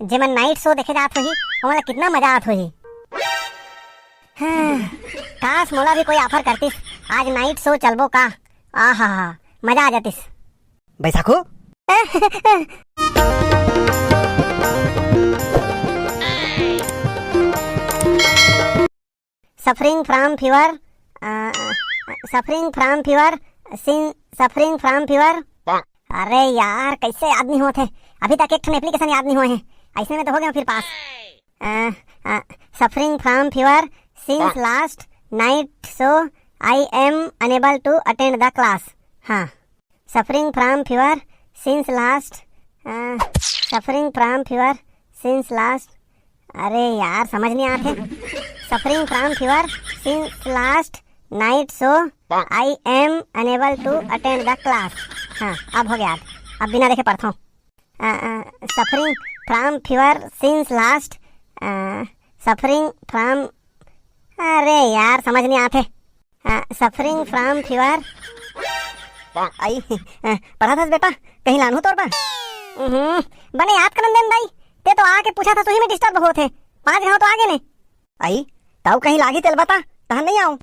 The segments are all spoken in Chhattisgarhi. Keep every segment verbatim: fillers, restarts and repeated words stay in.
जेमन नाइट शो देखे जात होही, ओमन ला कितना मजा आत होही। हाँ, काश मोला भी कोई ऑफर करतिस, आज नाइट शो चलबो का? आहा, मजा आ जातिस। Baisakhu? Suffering from fever, suffering from fever, since suffering from fever। अरे यार, कैसे याद नहीं होत हे? अभी तक एक ठन एप्लीकेशन याद नहीं होए हे, ऐसने में तो हो गया फिर पास। Suffering from fever since last night, so I am unable to attend the class। हाँ, suffering from fever since last, suffering from fever since last। अरे यार, समझ नहीं आते। Suffering from fever since last night, so I am unable to attend the class। हाँ, अब हो गया याद। अब बिना देखे पढ़ता हूँ। Suffering from fever since last, suffering from, अरे यार, समझ नहीं आते। Suffering from fever। आई, पढ़ा था बेटा, कहीं लानू तोर बा? बने याद करन देन दाई, ते तो आके पूछा था, सही में डिस्टर्ब होत हे। पाँच घाव तो आगे ने। आई, तब कहीं लागी तेल बता, तहन नहीं आऊं।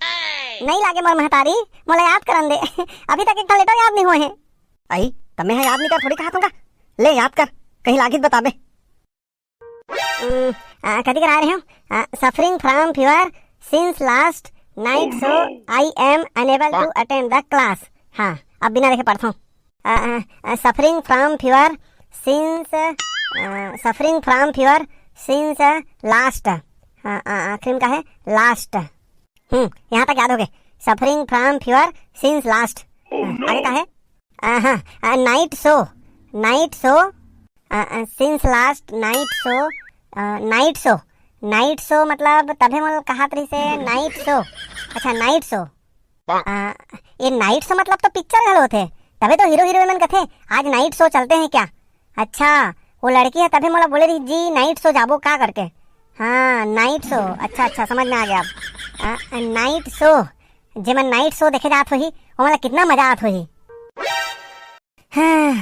नहीं लागे मोर महतारी, मोला याद करन दे। अभी तक एक ठन लेटर याद नहीं होए हे। आई, तब मैं याद नहीं कर थोड़ी कहा तुमका। ले याद कर, कहीं लागी त बताबे। कति कर आए रहे हो? Suffering from fever since last night, so I am unable to attend the class। हाँ, अब बिना देखे पढ़ता हूँ। Suffering from fever since, suffering from fever since last। हाँ, आखिरी में का है? लास्ट। हम्म, यहाँ तक याद हो गए। Suffering from fever since last। आगे का है? हाँ, night show, night show, since last night, so night show, night show मतलब तभे मोला कहत रहिसे नाइट शो। अच्छा, नाइट शो। ये नाइट शो मतलब तो पिक्चर घलो होथे, तभे तो हीरो हीरोइन मन कथे, आज नाइट शो चलते हैं क्या? अच्छा, वो लड़की है तभे मोला बोले रही जी नाइट शो जाबो का करके। हाँ, नाइट शो। अच्छा अच्छा, समझ में आ गया अब। नाइट शो, जेमन नाइट शो देखे जात होही, ओमन ला कितना मजा आत होही। हाँ,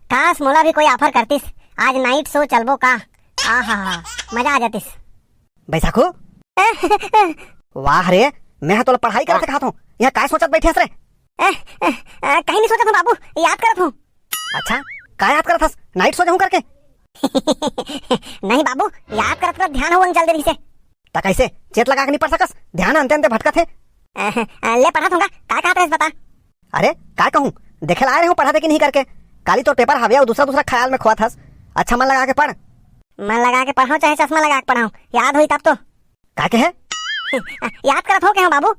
काश मोला भी कोई ऑफर करतिस, आज नाइट शो चलबो का? आहा, मजा आ जातिस। बैसाखू? वाह रे, मैं हा तोला पढ़ाई करत कहात हूँ, यहाँ काय सोचत बैठे हस रे? कहीं नहीं सोचत हूँ बाबू, याद करत हूँ। अच्छा, काय याद करत हस? नाइट शो जाहूँ करके? नहीं बाबू, याद करत करत ध्यान हो चल दे रहिसे। त कैसे? चेत लगा के नहीं पढ़ सकस? ध्यान अंते अंते भटकत हे। ले पढ़त हूँ का, काय कहत रहेस बता। अरे, काय कहूँ? देखे ला आए रहे हूँ पढ़ा दे कि नहीं करके। काली तोर पेपर हवे अउ दूसरा दूसरा ख्याल में खोत हस। अच्छा मन लगा के पढ़। मन लगा के पढ़ाऊँ चाहे चश्मा लगा के पढ़ाऊँ, याद होई तब तो। का कहे? याद करत हो के हो बाबू?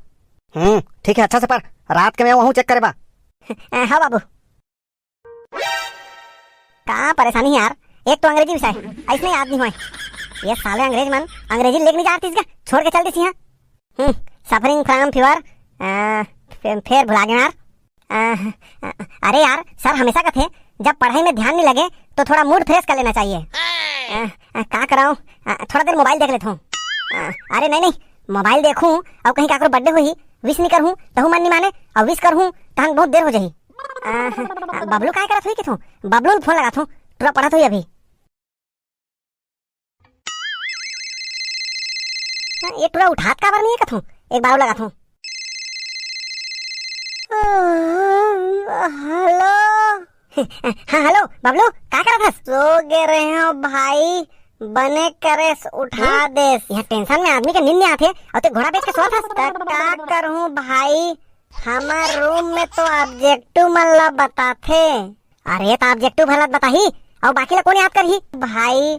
हम्म, ठीक है, अच्छा से पढ़। रात के मैं वहूँ चेक करे बा। हाँ बाबू। का परेशानी है यार, एक तो अंग्रेजी विषय, ऐसने याद नहीं होए। ये साले अंग्रेज मन अंग्रेजी लेके नहीं जातीस का, छोड़ के चल दीस यहाँ। हम्म, सफरिंग फ्रॉम फीवर। फेर भुला गए यार। अरे यार, सर हमेशा कथे, जब पढ़ाई में ध्यान नहीं लगे तो थोड़ा मूड फ्रेश कर लेना चाहिए। का कराऊँ, थोड़ा देर मोबाइल देख लेता हूँ। अरे नहीं नहीं, मोबाइल देखूँ और कहीं काकरो बर्थडे हुई, विश नहीं करूँ तहू मन नहीं माने, और विश करूँ तहन बहुत देर हो जाही। बबलू काय करत हुई किथूँ? बबलू फोन लगाथूँ, टुरा पढ़त हुई अभी। ये टुरा उठात काबर नहीं है कथूँ? एक बार लगाथूँ। हेलो। हाँ हेलो बबलू, का करत हस? सो गे रहे हो भाई, बने करेस उठा देस। यहाँ टेंशन में आदमी के नींद नहीं आथे, और ते घोड़ा बेच के सोत हस। त का करूँ भाई, हमर रूम में तो ऑब्जेक्टिव मन ला बताथे। अरे त ऑब्जेक्टिव भला बताही, और बाकी ला कौन याद करही? भाई,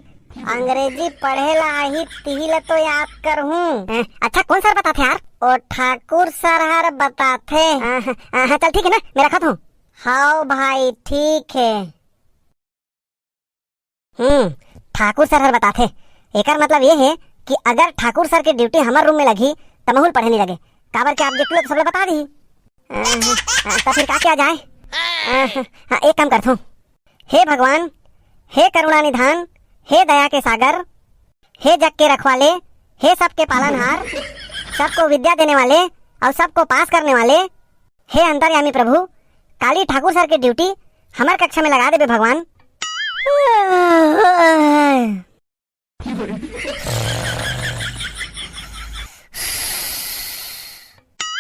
अंग्रेजी पढ़े ला आही, तिही ला तो याद करहूँ। अच्छा, कौन सर बताथे यार? ओ ठाकुर सर हर बताथे। हाँ, चल ठीक है ना, मैं रखत हूँ। हाव भाई, ठीक है। हम्म, ठाकुर सर हर बताथे। एकर मतलब ये है कि अगर ठाकुर सर के ड्यूटी हमर रूम में लगही, त महूँ ल पढ़े नहीं लगे, काबर के ऑब्जेक्टिव तो सब ला बता दी। त फिर का किया जाए? हाँ, एक काम करथूँ। हे भगवान, हे करुणा निधान, हे दया के सागर, हे जग के रखवाले, हे सबके पालनहार, सबको विद्या देने वाले और सबको पास करने वाले, हे अंतर्यामी प्रभु, काली ठाकुर सर के ड्यूटी हमर कक्षा में लगा देबे भगवान।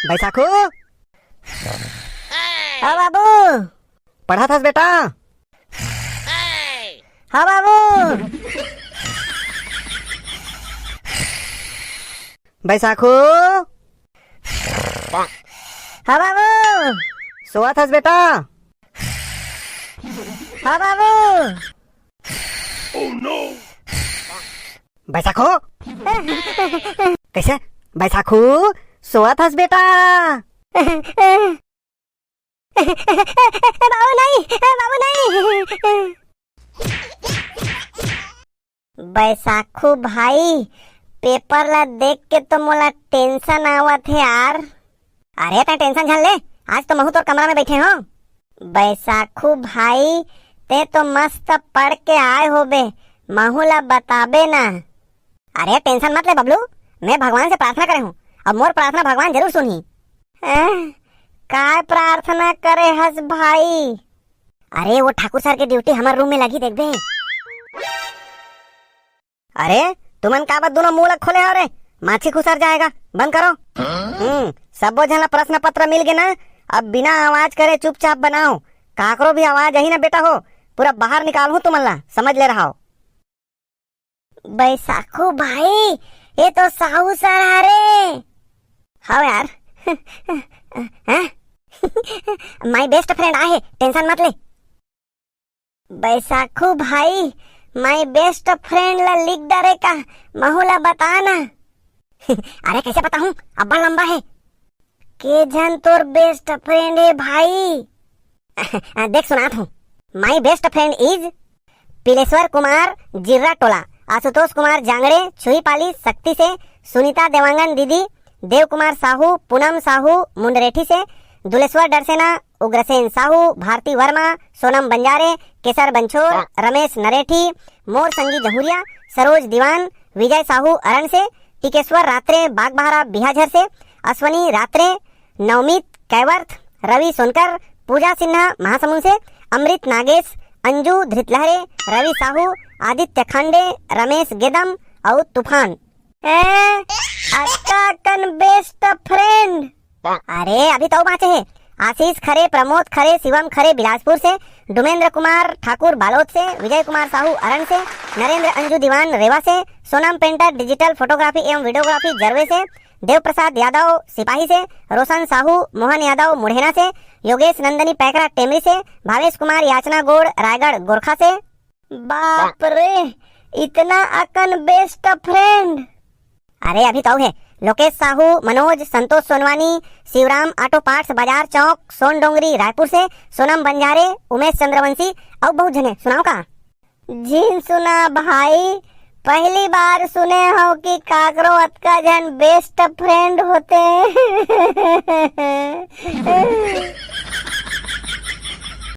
बैसाखू। हाँ बाबू। पढ़त हस बेटा? हाँ बाबू। बैसाखू। हाँ बाबू। सोवत हस बेटा? हाँ बाबू। बैसाखू। कैसे? बैसाखू, सोवत हस बेटा? बाबू नहीं, बाबू नहीं। बैसाखू भाई, पेपर ला देख के तो मोला टेंशन आवत हे यार। अरे तैं टेंशन झन ले, आज तो महू तोर कमरा में बैठे हों। बैसाखू भाई, तैं तो मस्त पढ़ के आए होबे, महू ला बताबे ना। अरे टेंशन मत ले बबलू, मैं भगवान से प्रार्थना करे हूँ, अब मोर प्रार्थना भगवान जरूर सुनही। हैं? काय प्रार्थना करे हस भाई? अरे वो ठाकुर सर के ड्यूटी हमर रूम में लगी, देखबे। अरे तुमन काबर दोनों मुंह ला खोले हो रे? माछी खुसर जाएगा, बंद करो। हम्म, सबो झन ला प्रश्न पत्र मिल गे ना, अब बिना आवाज करे चुपचाप बनाओ। काकरो भी आवाज आही ना बेटा हो, पूरा बाहर निकालहूं तुमन ला, समझ ले रहा हो। बैसाखू भाई, ये तो साहू सर हरे। हव यार। हैं? My best friend आहे, टेंशन मत ले। बैसाखू भाई, my best friend ला लिख डरे का, महू ला बता ना। अरे कैसे बताहूँ, अब्बड़ लंबा हे। के झन तोर best friend हे भाई? देख सुनात हूँ। My best friend is पिलेश्वर Kumar जिर्रा टोला, आशुतोष कुमार जांगड़े छुईपाली सक्ती से, सुनीता देवांगन दीदी, देव कुमार साहू, पूनम साहू मुंडरेठी से, दुलेश्वर डरसेना, उग्रसेन साहू, भारती वर्मा, सोनम बंजारे, केसर बंछोर, रमेश नरेठी, मोर संगी जहुरिया, सरोज दीवान, विजय साहू अरण से, टिकेश्वर रात्रे बागबहरा बिहाझर से, अश्वनी रात्रे, नवमीत कैवर्थ, रवि सोनकर, पूजा सिन्हा महासमुंद से, अमृत नागेश, अंजू धृतलहरे, रवि साहू, आदित्य खंडे, रमेश गेदम अउ तूफान। ए, अतका कन best friend। अरे अभी तो बाँचे हे, आशीष खरे, प्रमोद खरे, शिवम खरे बिलासपुर से, डुमेंद्र कुमार ठाकुर बालोद से, विजय कुमार साहू अरण से, नरेंद्र अंजू दीवान रेवा से, सोनम पेंटर डिजिटल फोटोग्राफी एवं वीडियोग्राफी जरवे से, देव प्रसाद यादव सिपाही से, रोशन साहू मोहन यादव मुढ़ेना से, योगेश नंदनी पैकरा टेमरी से, भावेश कुमार याचना गोड़ रायगढ़ गोरखा से। बाप रे, इतना अकन best friend। अरे अभी तो हे लोकेश साहू, मनोज, संतोष सोनवानी, शिवराम ऑटो पार्ट्स बाजार चौक सोन डोंगरी रायपुर से, सोनम बंजारे, उमेश चंद्रवंशी अउ बहुत झने। सुनाओ का? झिन सुना भाई, पहली बार सुने हो कि काकरो अतका झन best friend होते।